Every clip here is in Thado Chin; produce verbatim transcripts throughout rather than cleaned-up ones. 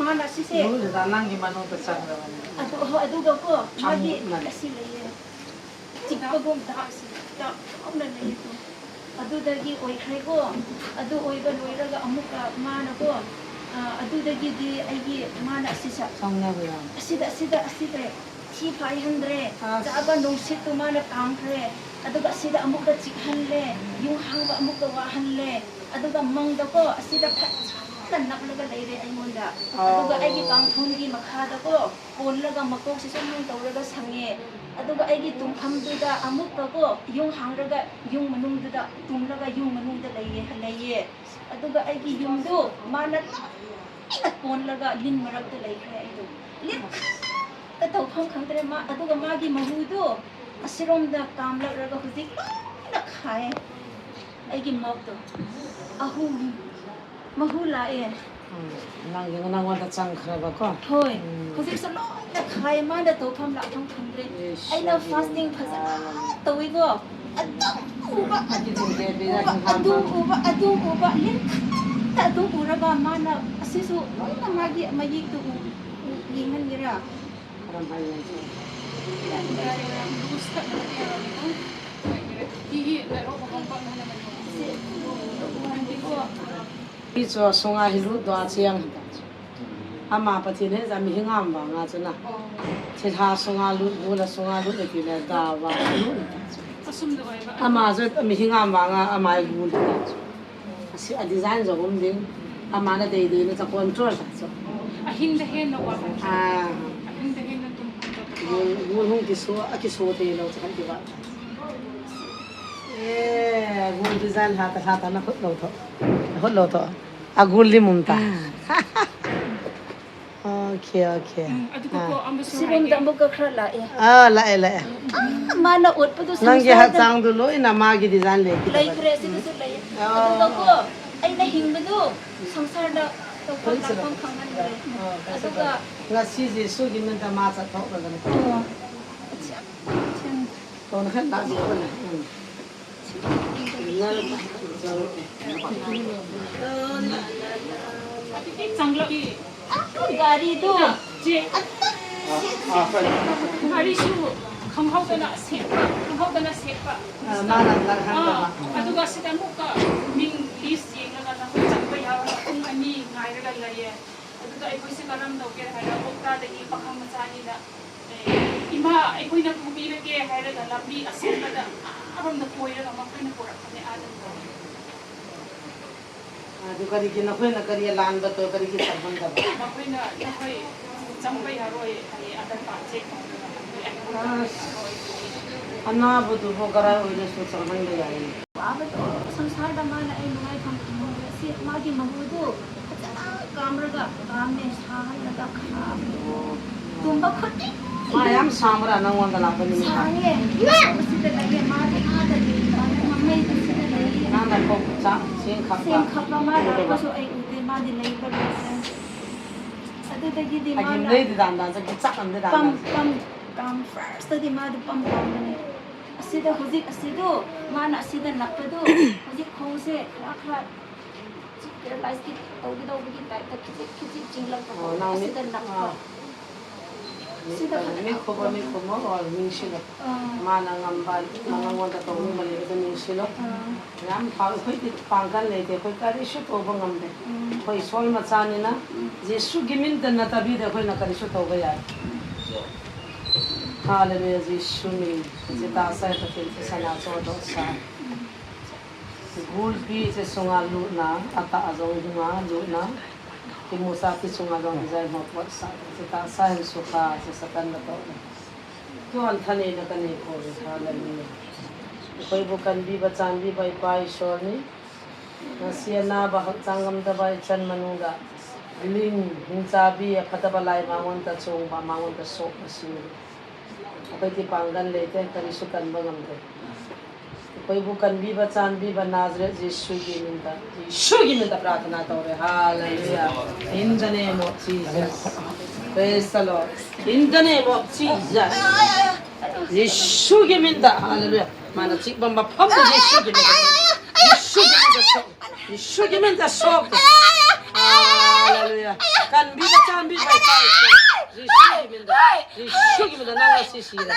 Mana sise. Lu da lang ki manu ta chang da. Adu, ho, aduga ko, magi, amu nan. Asi lei ye. Chikpa gum da, asi, da, aum nan lei tu. Adudagi oikhai ko, adu oiba loiraga amuka mana ko, ah, adudagi di aigi mana asisa. Chang na bu ya. Asida, asida, asida. Thi phai handre, ah, chaba nungsit tu mana kangre, aduga asida amuka chik hanle, yung hangba amuka wa hanle, aduga mangda ko, asida phat na naplaga leire aingonda. Ah. Aduga aigi kangthon gi makhada ko, konlaga makok sisum nung tauraga sange. Aduga aigi tungkham duda amuka ko, yung hangraga, yung manung duda, tumlaga yung manung da leiye, leiye. Aduga aigi yung du, mana na konlaga, lin marak da leikre aidu. Lin Ka tau pham khang tere ma, aduga magi mahu tu. Asirom da kamlak raga huzik lom da khai. Aigi mop tu. Ahu. Mahu la e. Hmm, nang, nang wanta chang khara ba ko? Hoi. Hmm. Huzik sa lom da khai ma da tau pham la pham khang tere. Yes, aina yes, fasting yes. Phasa tau i ko. Adung uba, adung uba, adung uba, adung uba. Lin ta adung ura ba mana. Asisu, lom da magi, magi tu u, u, lingan gira. Hichu sunga hi lut doh a cheng hita chu. Ama Pathen hi ja mihem vanga chu na. Thilha sunga lut, gul a sunga lut, ati le da vanga lut hita chu. Ama chu mihem vanga, ama hi gul hita chu. Asi, a design jong um ding. Ama na dei dei na cha control ta chu. Ahin da hen na wa. Ah. Ahin da hen na tum. Gul, gul hung kiso, akiso thei lou cha kan ti ba. Eh, gul design lha ta, lha ta na hot lou tho. Hot lou tho. A gul lim um ta. Ah. Okay, okay. Hmm, adu ko, ah, ko, ambu su. Sirum hai da ke. Ambu ka khra la e. Ah, la e, la e. Ah, mana ot pa tu. Nang ki ha chang du loi na magi design le ki ta. Lai kre si tu su lai. Oh. Adu ko, ko. Ai na hing ba du. Sangsar da. To ko la kong khang han re. Oh, adu ka. Ngasi Jesu gimin ta ma cha thok la. Oh. Acha. Acha. To na khan da Jesu na. Hmm. Gari tu. Gari su khanghaotana sepa, khanghaotana sepa. Ah, aduga sita muka ming list yenglaga na changpa yaona pung ani ngairaga laiye. Aduga eikoi se karam doke haira okta dagi pakhang macha ni la. Eh, ima, eikoi na pupi na ke, haira da lambi, asen ba da, aram da koi ra, ma koi na kora, kami adam da. Adu kari ki na koi na kari lan ba to, kari ki sabon da ba. Ma koi na, na koi, chang bai haroi, ai, adam ba che, ma koi na, ai, koi na, ah, haroi. Ana bu tu bu kara oi na su chang han da ya. Aba to sangsar da mana ai nungai tham tham si magi mahu tu. Achana kamraga, kamme sahan laga kha tu. Tumba khoti. Ma yam samra nang wanda la pani. Sange. Sida laiye, ma de, ma de, ma de, ma mai sida laiye. Nang da ko cha, sing khap. Sing khap ma da ko so ai u de ma de lai ba. Adu da gi de ma. Agim nei de dan dan sa ki chak am de dan. Pam, pam, pam first de ma de pam pam ne. Asida huzik asidu, mana asida nakpadu, huzik khongse, khra khra, chik paralyze ki, tau ki tau ki tai, ta kichik kichik chinglang ta, oh, nang mi, asida nakpa. Ah. Sida mi, khra mi khova, mi khova, oh, ningsilo. Ah. Mana ngamba, mana ngonta tau mi bale, ta ningsilo. Ah. Ngam phal khoi ti pangkan le te, khoi kari su to ba ngam de. Mm. Khoi sol ma chani na, mm, Jesu gimin ta na tabi de, khoi na kari su to ba ya. Mm. Hallelujah, Jesu min. Jita sai Pathen te sana cho do sa. Gulpi che sunga lutna, ata ajong hunga lutna. Kimusa ki sunga jong jai mo pot sa. Jita sai sukha che Satan na to. Tuan thane na kane ko. Hallelujah. Koi bu kan bi ba chan bi ba i pa i sol ni. Nasiana ba hakchang gamta ba ichan manung da. Ling, hingcha bi, aphataba lai mangun ta chung ba mangun ta sok ba si. Apai ti pangkan leite, kari su kan ba gamte. Apai bu kan bi ba chan bi ba Nazareth Jesu ki min ta. Jesu ki min ta prarthana tau re. Hallelujah. In the name of Jesus. Praise the Lord. In the name of Jesus. Jesu ki min ta. Hallelujah. Mana chik bam ba pham ta Jesu ki min ta. Jesu ki min ta sok. Jesu ki min ta sok. Hallelujah. Kan bi ba chan Jesu kimin da, Jesu kimin da, nang ngasi sire.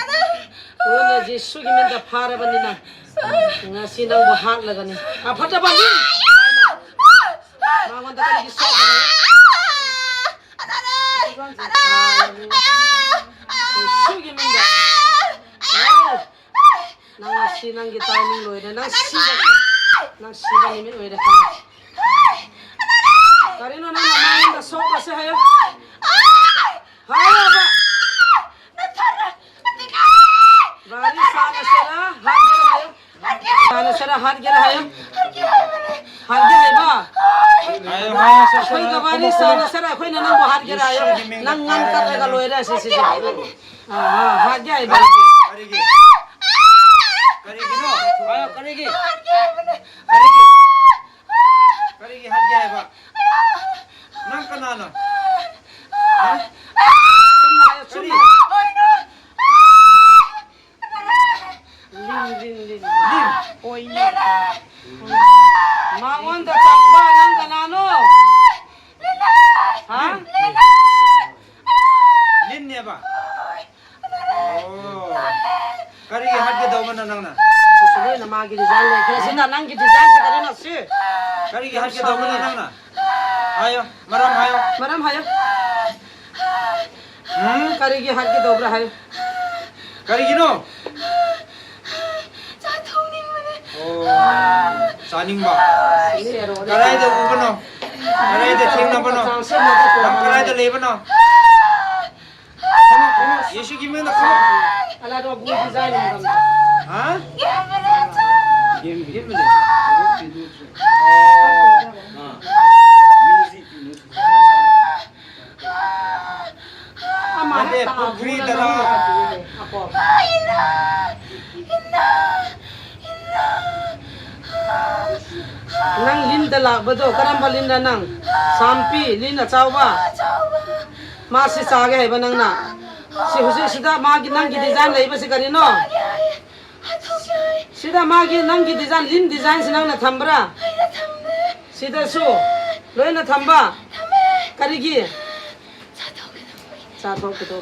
Tuna Jesu kimin da pharabani nang. Ngasi nangbu hatlagani. Aphataba ni. Mangunda kali Jesu. Jesu kimin da. Nang ngasi nang kitai ning loire, nang siba, nang siba ni min loire. Karino nang namang da soba se hayo. Hayo ba. Bari sana sera, hat gera hayo. Sana sera, hat gera hayo. Hat gera hayo ba. Ayo, ayo, sa, sa, Koi sa, kabari sa, sana sera, koi na nangbu hat gera hayo. Nang ngan ka ka loire, si, si, si. Ah, ah, hat gera hayo ba. Karigi. Karigi no. Ayo, karigi. Karigi. Karigi hat gera hayo ba. Nang kanano. Ha? Chumna hayo, chumna. Karigi. Lin, lin, lin. Lin. Oi, lin. Mangunda changba nang kanano. Ha? Lin ne ba? Oh. Karigi hat gera doba na nang na. Susu na magi design le. Kasi na nang ki design si karina si. Karigi hat gera doba na nang na. Hayo, maram hayo. Maram hayo. Hmm? Karigi hat gera doba hayo. Karigi no? Oh, chaning ba. Karai da uba no? Karai da thengna ba no? Karai da leiba no? Come on, come on. Jesu kimin da, come on. Ala do bu design ni kam. Ha? Game, game. Oh. Ama ade, pukri dara. Nang lin da lah ba do, karamba lin da nang. Sampi, lin achauba. Masi cha gei haiba nang na. Si husi sida magi nang ki design leiba si karino. Sida magi nang ki design, lin design si nang na thambra. Sida su. Loina thamba. Karigi. Cha thok kito.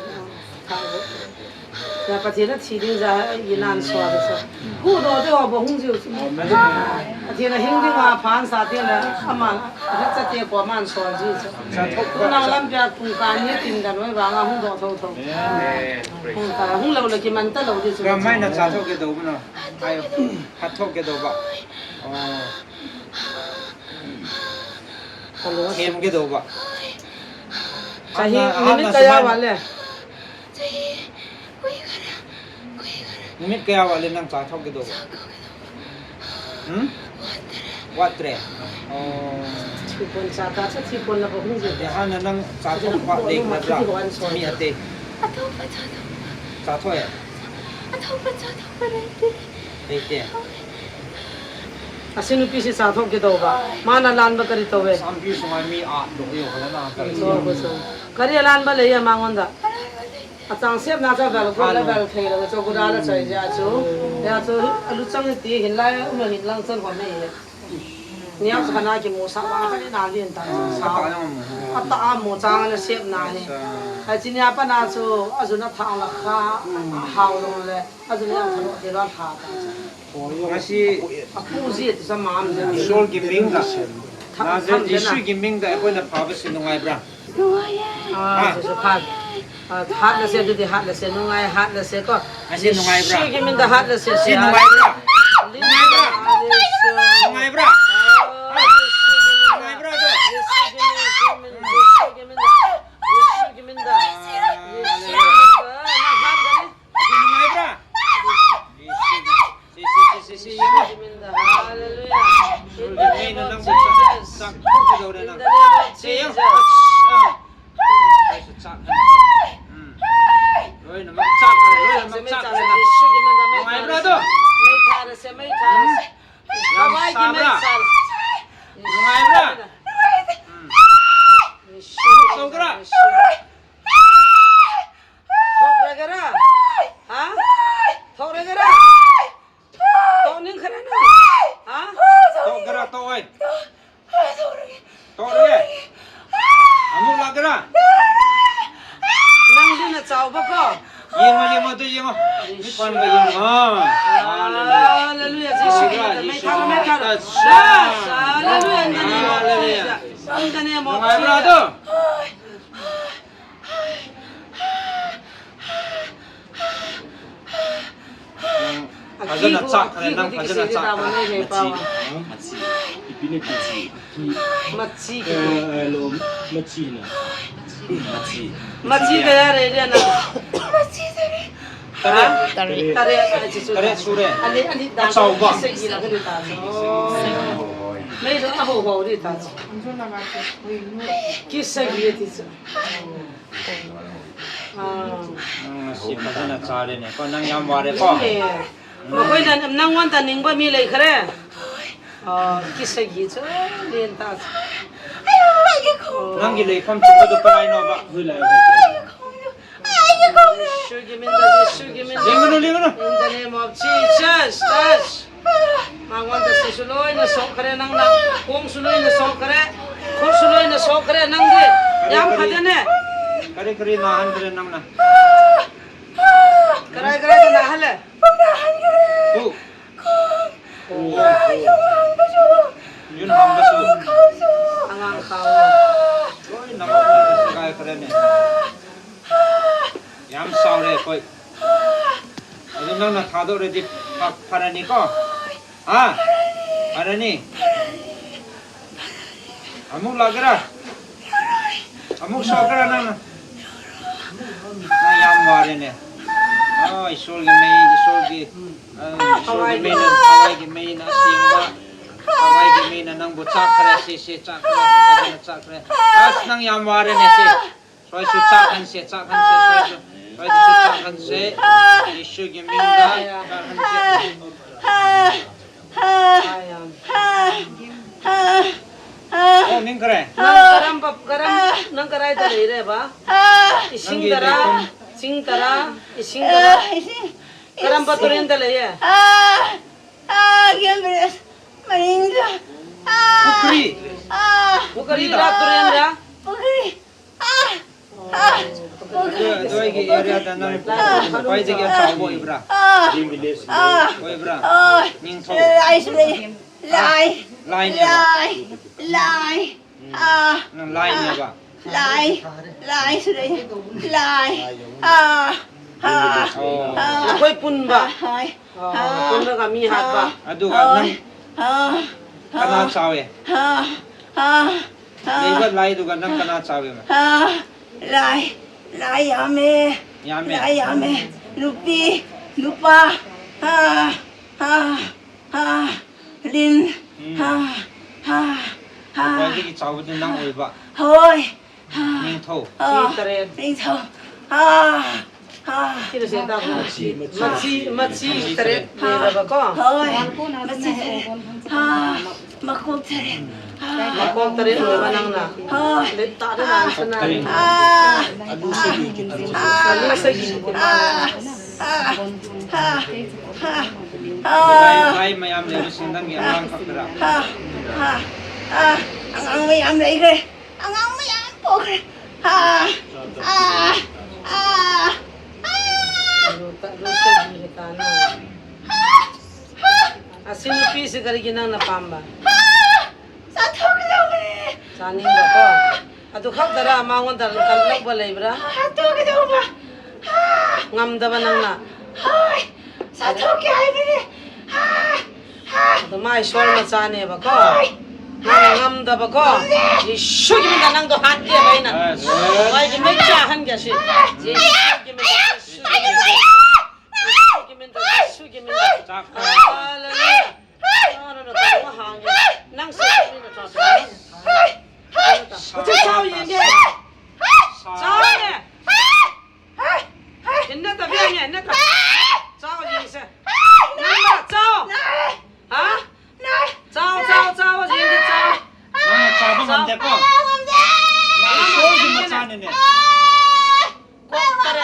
Ya Pathen a thi ding ja i nan so de so. Hu do de ho bo hung jiu. Pathen a hing ding a phan sa te la ama ha cha te ko man so ji so. Tuna lam pia tung ka ni tin da noi ba nga hung do tho tho. Hung ka hung lo le ki man ta lo di so. Ka mai na cha thok kito no. Ayo. Ha thok kito ba. Oh. Hello. Hem kito ba. Chahi, minute kaya wale? Minute kaya wale nang cha thok kito ba? Hmm? Watre. Oh. Thipon cha ta, cha thipon la ba hung je. Ya ha na nang cha thok ba le na bra. Mi ate. Cha thok ya. Ate. Ase nupi si cha thok kito ba. Mana lan ba kari to ve. Sampi sungai mi a do yo kala na kari. So, so. Kari lan ba le ya mangonda. Achang sep na cha vel ko la vel thei la cho guda la chai ja chu. Ya chu alu chang ti hin lai um hin lang chan ko me. Niam sa kana ki mu sa ba ka na lin ta sa. Ata a mu chang na sep na ni. Ai chi nia pa na chu azu na thang la kha hao long le. Azu na yang thang lo ti lo tha ta. Ngasi a pu ji ti sa mam ji. Sol ki ming da. Na je Jesu ki ming da ko na pha ba si nungai bra. Ah, Jesu khan. Ah, hat la se, dudi hat la se, nungai hat la se ko. Asi nungai bra. Jesu ki min da hat la se. Asi nungai bra. Nungai bra. Nungai bra. Nungai bra to. Jesu ki min da. Jesu ki min da. Jesu ki min da. Nungai bra. Si, si, si, si, si, si. Hallelujah. In the name of Jesus. In the name of Jesus. Loi na machak le, loi na machak le. Nungai bra to. Nungai bra. Thok ra. Thok ra gera? Ha? Thok ra gera? Thok ning khana na. Ha? Thok gera, thok oi. Thok re. Amu la gera. Chao ba ko. Yeng o, yeng o, tu yeng o. Mi pan ba yeng o. Hallelujah. Hallelujah. Jesus, Hallelujah. Mei thang, mei thang. Yes. Hallelujah. In the name of Hallelujah. Jesus. In the name of Nungai bra Jesus. Tu. Fazana chak kare nang, fazana chak kare. Machi. Machi. Ipi ni machi. Machi. Eh, eh, lo, machi na. Machi. Machi kaya re dia na. Machi tare. Tare. Tare. Tare, ah, chi su. Tare sure. Ali, ali da. Achau ba. Kisa gi la kare ta. Oh. Mei lo aho ho ri ta. Kisa gi ti su. Ah. Ah, si fazana chare ne. Ko nang yam vare ko. Eh. Makoina nangvang ta ning ba mi lei kha re. Oh, kisa gi chu, len ta chu. Nang gi lei khom chu ba du pa ai no ba. Hui lai ba. Jesu gi min da, Jesu gi min da. Ling manu, ling manu. In the name of Jesus, touch. Mangvang ta si suloi na sok kha re nang na. Kong suloi na sok kha re. Khut suloi na sok kha re nang di. Yam kha de ne. Kare kare na han kha re nang na. Karai, karai, na hale. Pu. Yun hang ba su. Angang khao. Oi, na ma kai kare ne. Yam sao re koi. Adu nang na thado re di pa, parani ko. Ha? Parani. Amuk lagera. Amuk sokera nang. Nang yam vare ne. Ah, Isol ki mei, Isol ki. Ah, Isol ki mei na, Hawaii ki mei na simba. Hawaii ki mei na nang bu chak kare si si chak kare. Chak kare. As nang yam vare ne si. Soi su chak han se, chak han se, soi su. Soi su chak han se. Jesu ki min da, chak han se. Oh, ning kare. Nang karam pa, karam, nang karai ta lei re ba? Ising tara, sing tara, ising tara. Karam pa turen ta lei ye. Pukri. Pukri ra turen ra. Doi ki area da nang pai de ki chao bo ibra. Oi bra. Ningthou. Lai. Lai ne ba? Lai. Lai. Nang lai ne ba? Lai. Lai sure. Lai. Ah. Ah. Oh. Koi pun ba? Hai. Oh, pun ba ka mi hat ba? Adu ka nang. Ah. Kana chao e. Ah. Ah. Nei ba lai du ka nang kana chao e ma? Ah. Lai. Lai yam e. Yam e. Lai yam e. Nupi. Nupa. Ah. Ah. Ha, lin, ha, ha, ha. Koi ki chao din nang oi ba. Hoi. Ha. Ningthou. Ha. Chi taret. Ningthou. Ha. Ha. Chi taret. Machi, machi, machi taret. Machi taret. Ne ba ko. Hoi. Machi taret. Ha. Makok taret. Ha. Makok taret ne ba nang na. Hoi. Let ta de nang sana. Ha. Alu sagi ki taret. Ha. Alu sagi ki taret. Ha. Ha. Ha. Lai, lai mayam le, sing dang yang lang kap dera. Ha, ha, ha. Angang mayam le kre. Angang mayam po kre. Ha, ha, ha, ha. Asin pi si kari ginang na pamba. Sa thok lo kre. Sa ning ba ko. Atu khak dara ama ngon dar kal lak ba lei bra. Atu ka dau ba. Ngam da ba nang na. Hai. Sa tho ki hai ni. Ha. Ha. Atu mai sol ma cha ne ba ko. Hai. Nang ngam da ba ko. Jesu ki min da nang to hat ke bai na. Bai ki mai cha han ke si. Jesu ki min da, Jesu ki min da. Jesu ki min da, Jesu ki min da. Hallelujah. Nang se ni na cha. Chao yeng de. Chao ne. Inna ta bia ne, inna ta. Chao yeng se. Nang ba chao. Ha? Chao, chao, chao, yeng de chao. Nang chao ba ngam de ko. Nang so ji ma cha ne ne. Ko tare.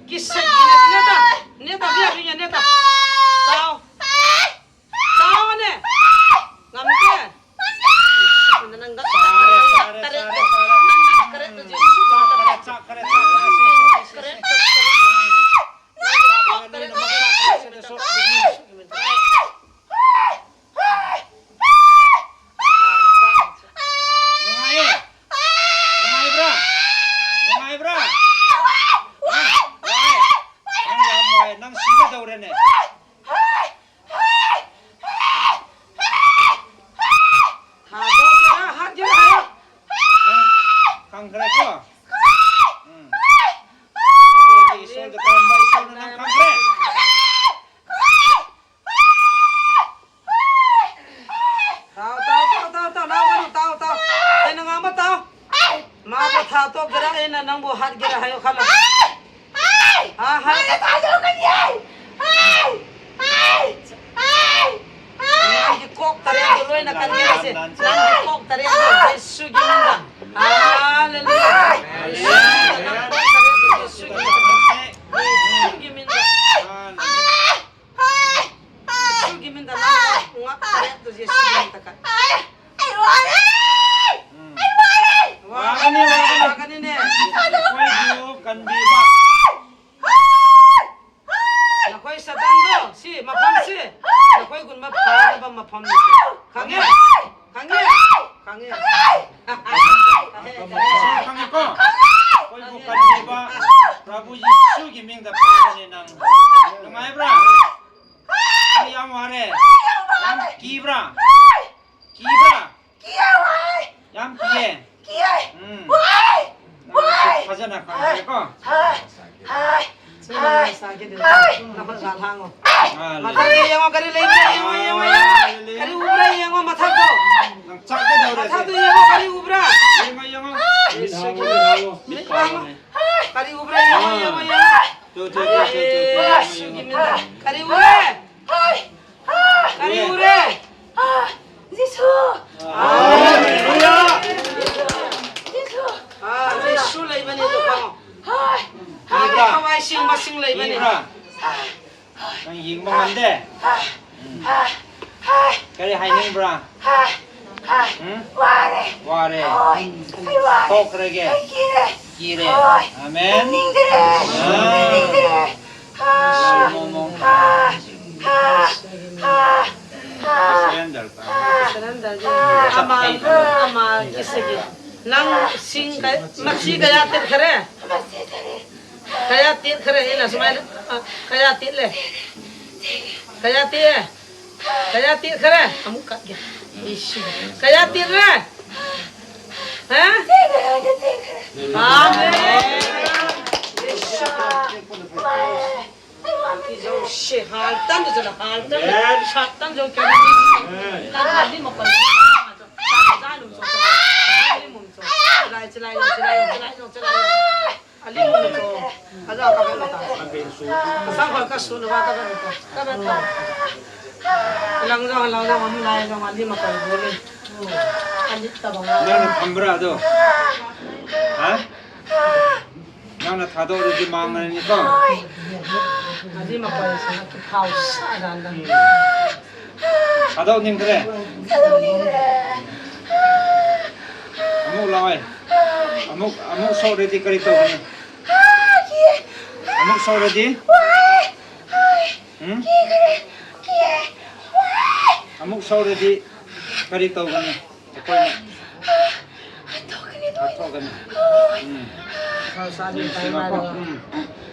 Kisa ne, ne ta. Ne ta bia bia ne ta. Chao. Chao ne. Ngam te. Nang ga. Sare, sare, sare, sare. Nang ga kare to ji. Chak kare, chak kare, chak kare, chak kare. Ato kira ina nangbu hat kira hayo khala. Ai! Ai! Ah, hai. Mana tayo ka niyan! Ai! Ai! Ai! Nang kikok taren tu loi na kan niyan si. Nang kikok taren tu Jesu giminda. Hallelujah. Jesu giminda. Jesu giminda. Jesu giminda. Jesu giminda. Nang ngak taren tu Jesu giminda kan. Ai, wale! Hmm. Ai, wale! Wagani, wagani. Wagani ne. Koi du kan bi ba. Ai! Ai! Nakoi Satan do, si, mapam si. Nakoi gun mapam, mapam ni si. Khange. Khange. Khange. Khange ko. Koi du kan bi ba. Prabhu Jisu ki ming da pa ni nang. Nungai bra. Nang yam ware. Yam ki bra. Ki bra. Ki e wai. Yam ki e. Ki e. Hmm. Wai. Wai. Phajana kha ko. Hai. Hai. Hai. Hai. Hai. Mathai tu yengo kari lei bra yengo yengo yengo. Kari u bra yengo mathai tu. Nang chak ke dau re. Mathai tu yengo kari u bra. Yengo yengo. Mit pa. Kari u bra yengo yengo yengo. Tu tu tu tu tu. Kari u bra. Hai. Kari u re. Ah, Jesu. Hallelujah. Jesu. Ah, Jesu lei bani tu kamo. Hai. Hai, kawai sing masing lei bani. Ibra. Nang ying bang ande. Hai. Kari hai ning bra. Hai. Hai. Hmm? Ware. Ware. Oi. Hai ware. Tok rege. Hai kire. Kire. Oi. Amen. Ning dire. Ah. Ning dire. Ha, ha, ha, ha, ha. Surrender ta. Surrender di. Ama, ama, kisigi. Nang sing ka, masi kaya tit khare. Kaya tit khare, ina sumai, ah, kaya tit le. Kaya tit. Kaya tit khare, amu kat ge. Ishi. Kaya tit re. Ha? Amen. Ishi. Ki jo she, hal tan jo la, hal tan. Amen. Shat tan jo kya. Amen. Tan ali ma pan. Sa ja lu jo. Ali mum jo. Chilai, chilai, chilai, chilai, chilai. Ali mum jo. Aja ka ba ta. Ka sang ka su na ka ba ta. Ka ba ta. Lang jo, lang jo, am lai jo, ali ma pan bole. Ali ta ba. Nang na phambra do. Ha? Nang na thado ri di mang ni ko. Adi ma ko sa ki phau sa dan dan. Thado ning kre. Thado ning kre. Amu la oi. Amu, amu so re di kari to ni. Amu so re di. Hmm? Amu so re di kari to ni.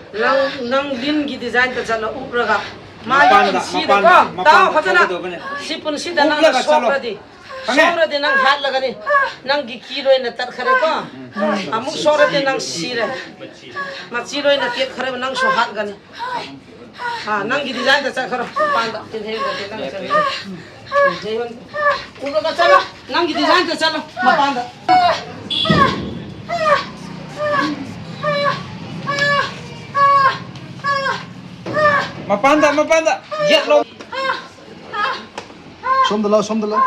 Nang, nang din ki design ta chala up raga. Mali pun si da ko. Tao kha na. Si pun si da nang so ra di. So ra di nang hat laga ni. Nang ki ki loi na tat khare ko. Amu so ra di nang si re. Ma si loi na tet khare nang so hat ga ni. Ha, nang ki design ta cha kharo. Pan da, tin he da, tin nang cha. Jai hon. Ura ka cha la. Nang ki design ta cha la. Ma pan da. Ma pan da, ma pan da. Jet lo. Som da la, som da la.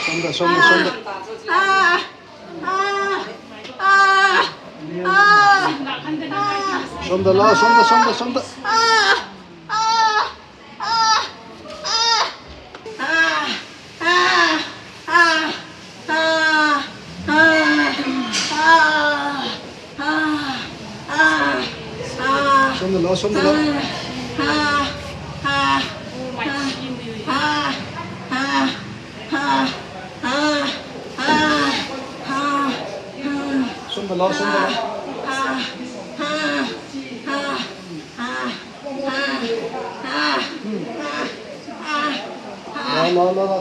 Som da, som da, som da. Som da la, som da, som da, som da. Som da la, som da la. Som da la, som da la. La, la, la, la.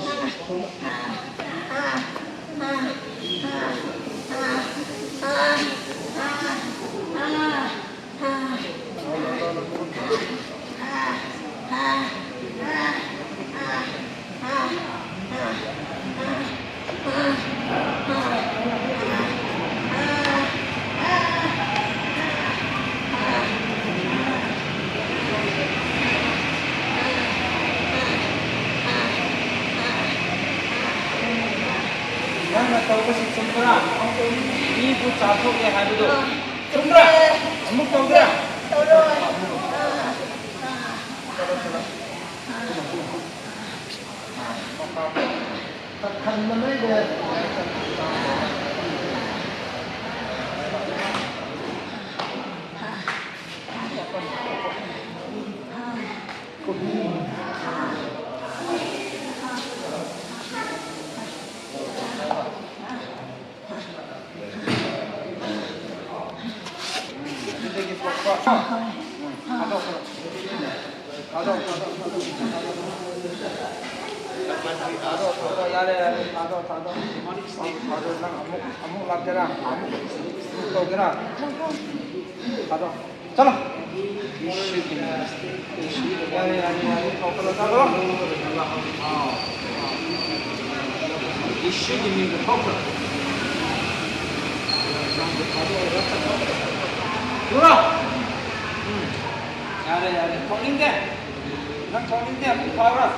ꯅꯪꯅ ꯇꯧꯕꯁꯤ ꯆꯨꯝꯕ꯭ꯔꯥ? ꯃꯤꯕꯨ ꯆꯥꯊꯣꯛꯑꯦ ꯍꯥꯏꯕꯗꯣ ꯆꯨꯝꯕ꯭ꯔꯥ? ꯑꯃꯨꯛ ꯇꯧꯒꯦꯔꯥ? ꯇꯧꯔꯣꯏ꯫ ꯑꯥ, ꯑꯥ, ꯑꯥ꯫ चलो। यार, यार, यार, ये ठोकर लगा दो। पूरा। यार, यार, ठोकिंग दे। ना ठोकिंग दे, अभी ठोकर।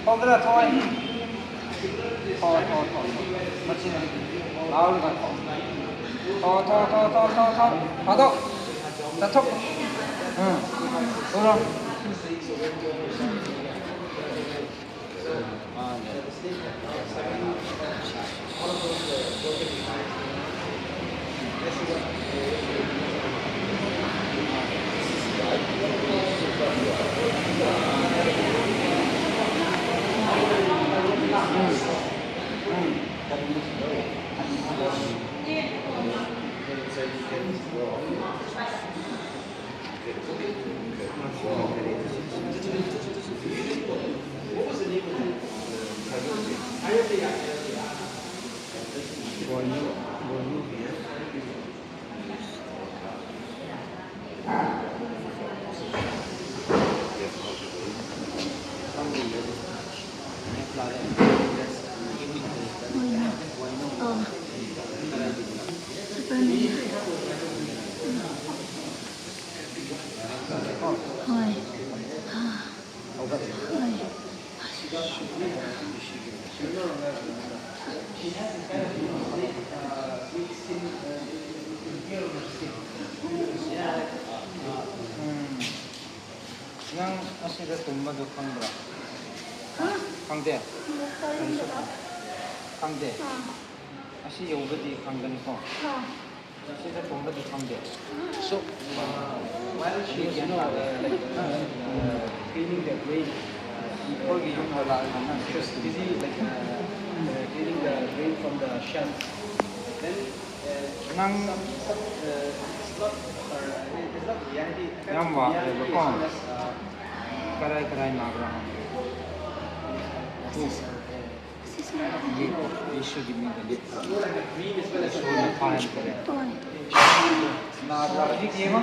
ठोकर, ठोकर। ꯊꯣ, ꯊꯣ, ꯊꯣ, ꯊꯣ꯫ ꯃꯆꯤꯟ꯫ ꯂꯥꯎꯔꯒ ꯊꯣ꯫ ꯊꯣ, ꯊꯣ, ꯊꯣ꯫ ꯊꯥꯗꯣꯛ꯫ ꯆꯠꯊꯣꯛ꯫ ꯎꯝ꯫ ꯊꯣꯔꯣ꯫ ꯅꯪ ꯑꯁꯤꯗ ꯇꯨꯝꯕꯗꯨ ꯈꯪꯕ꯭ꯔꯥ? ꯍꯥ? ꯈꯪꯗꯦ? ꯈꯪꯗꯦ? ꯑꯥ꯫ ꯑꯁꯤ ꯌꯧꯕꯗꯤ ꯈꯪꯒꯅꯤꯀꯣ? ꯑꯥ꯫ ꯑꯁꯤꯗ ꯇꯨꯝꯕꯗꯤ ꯈꯪꯗꯦ? So, uh, while she is, you know, uh, like, uh, uh, cleaning the drain, uh, ꯑꯩꯈꯣꯏꯒꯤ ꯌꯨꯝꯗ ꯂꯥꯛꯑꯒ ꯅꯪ she was busy, like, uh, uh, cleaning the drain from the shelf. Then, uh, ꯅꯪ some, some, uh, it's not, uh, it's not reality. ꯌꯥꯝ ꯋꯥꯈ꯭ꯔꯦꯕꯀꯣ? Reality is just, uh, ꯀꯔꯥꯏ ꯀꯔꯥꯏ ꯅꯥꯕ꯭ꯔꯥ? ꯌꯦꯡꯉꯣ, ꯌꯦꯁꯨꯒꯤ ꯃꯤꯡꯗ ꯂꯦꯞꯈ꯭ꯔꯕꯅꯤ꯫ ꯌꯦꯁꯨꯅ ꯐꯥꯍꯟꯈ꯭ꯔꯦ꯫ ꯅꯥꯕ꯭ꯔꯥ? ꯍꯧꯖꯤꯛ ꯌꯦꯡꯉꯣ꯫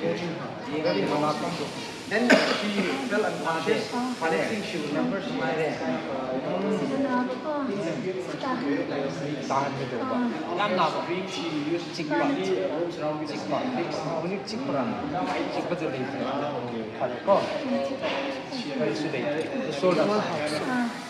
ꯌꯦꯡꯉꯣ, ꯌꯦꯡꯉꯣ, ꯅꯥꯐꯝꯗꯣ꯫ Then she fell unconscious. Next thing she remembers, she has kind of, uh, you know, ꯇꯥꯍꯟꯒꯗꯧꯕ꯫ ꯌꯥꯝ ꯅꯥꯕ꯫ Dream she used to ꯆꯤꯛꯄ꯫ Roams around with ꯆꯤꯛꯄ꯫ ꯍꯧꯖꯤꯛ ꯆꯤꯛꯄ꯭ꯔꯥ? ꯆꯤꯛꯄꯗꯣ ꯂꯩꯇ꯭ꯔꯦ꯫ ꯐꯔꯦꯀꯣ? ꯀꯔꯤꯁꯨ ꯂꯩꯇ꯭ꯔꯦ꯫ ꯁꯣꯔ ꯅꯥꯕ꯫ ꯎꯝ꯫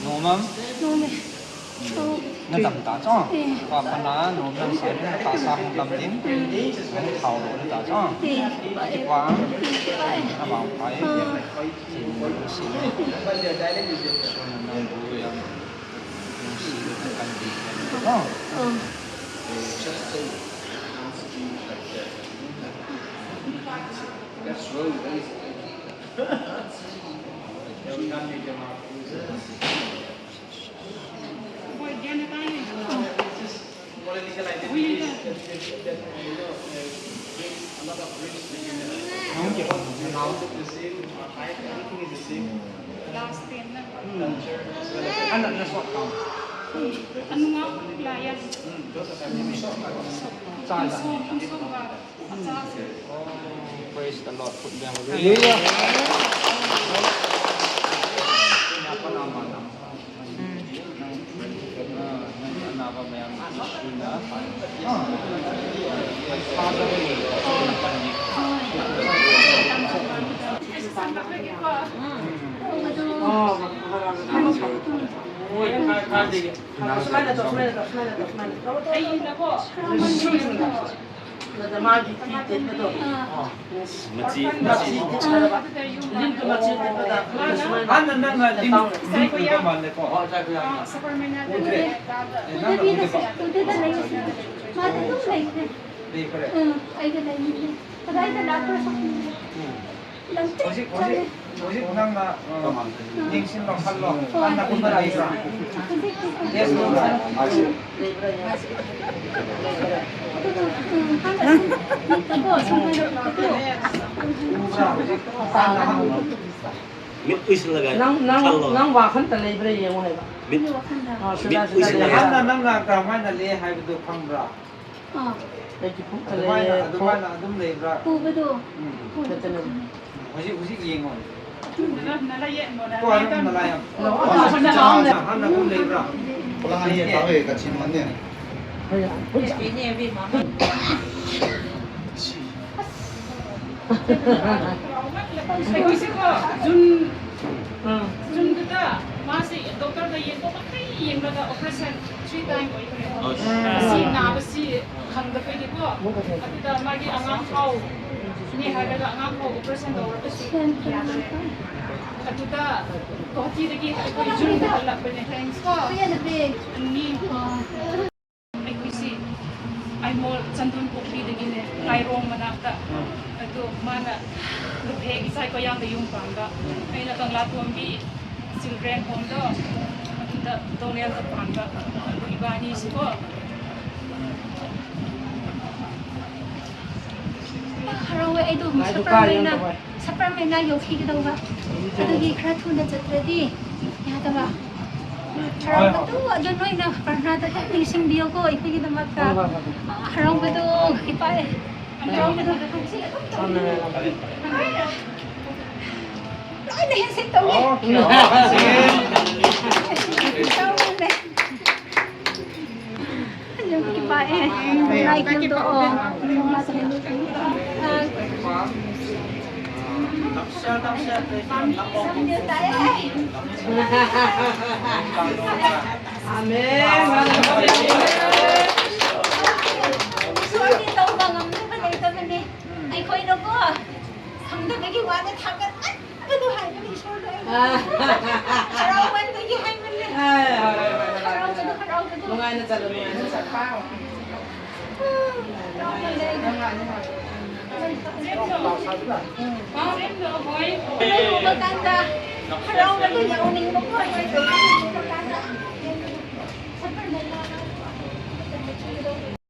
Normal? Normal. Nadam ta chu. Eh. Pa pana normal sa ni ta sa hung dam din. Hung thao lo ta chu. Eh. Kipa. Eh, kipa eh. Na bang pai. Ah. Chin na si. Sun na bu ya. Nang ke hon na nau. Last ten na. Hmm. Ana na sok kau. Anu nga la ya. Sok kau. Cha la. Sok, sok ba. Acha se. Oh, praise the Lord. Put them. Hallelujah. Hujik, hujik, hujik nang na, uh, ningsin lo, khan lo, khan na kum na lei sa. Yes, lo sa. Hujik, khan na, hujik. Mit uisil laga. Nang, nang, nang wa khan ta lei bre yeng hai ba. Mit, ah, mit uisil laga. Khan na nang na ka mai na le hai du khang bra. Ah. Ei kipu ta le. Adumai na, adumai na adum lei bra. Pu ba do. Hmm. Pu ba do. Hujik, hujik yeng on. Nala, nala ye, nala. Ko anum nala yam. Nala, nala. Hana kum lei bra. Ko la ye ta ve ka chin man ne. Hoi ya. Hoi ya. Ni ni bi ma. Ei, kusi ko, June, June kata, masi doctor da yeng ko, makai yeng da operation three time oi ko. Oh. Si na ba si khang da ko di ko. Ati da magi angang khao. Ni ha da angang khao operation da operation. Ati da, to ti da ki ko June da la ko ni. Thanks ko. Ni ko. Ei kusi, Aimol Chandonpokpi dagin e, Kairong manakta. Atu mana, luphe kichai ko yang da yung panga. Eina Kanglatongbi, children home do, atu da Donel da panga. Atu ibani siko. Harau e, ei do, Supperman na. Supperman na yoh hi kidou ba. Atu hi khara thuna chatra di. Yadava. Harau ka tu, adu noi na, parna ta, ningsing diu ko, ipi kidou mata. Harau ka tu, ipa e. Harau ka tu. Noi na hin sing tau. Okay. Tau ne. Yung iba eh. Like yung doon. Amen. Sorry, tau bang ang naman ito na ni. Ay, ko ino ko. Ang dami kiwa na thakat. Ano, hai, ano, isorder. Ah. Harapan ko yung hai man yan. Ay, harapan, harapan. Harapan ko, harapan ko. Lungai na sa, lungai na sa. Harapan ko. Ano, maganda. Harapan ko, yung uning mo ko.